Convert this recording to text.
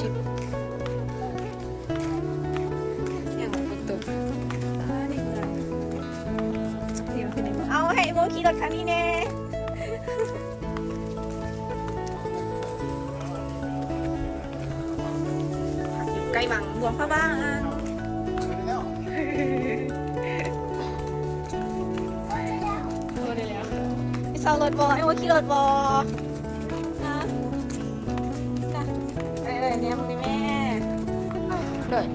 ຊິບ ຍັງບໍ່ຕົກ ອ່າ ໃນເມືອງ ເອົາ ໃຫ້ໂມຂີ່ລົດຄັນນີ້ແດ່. ຢູ່ໃກ້ວັງຫຼວງພະບາງ. ໄປເຊົ່າລົດບໍ່? ໄອ້ໂອຂີ່ລົດບໍ່? ນະ ນະ ເອີ ແນມນີ້ແມ່ ໂດຍ.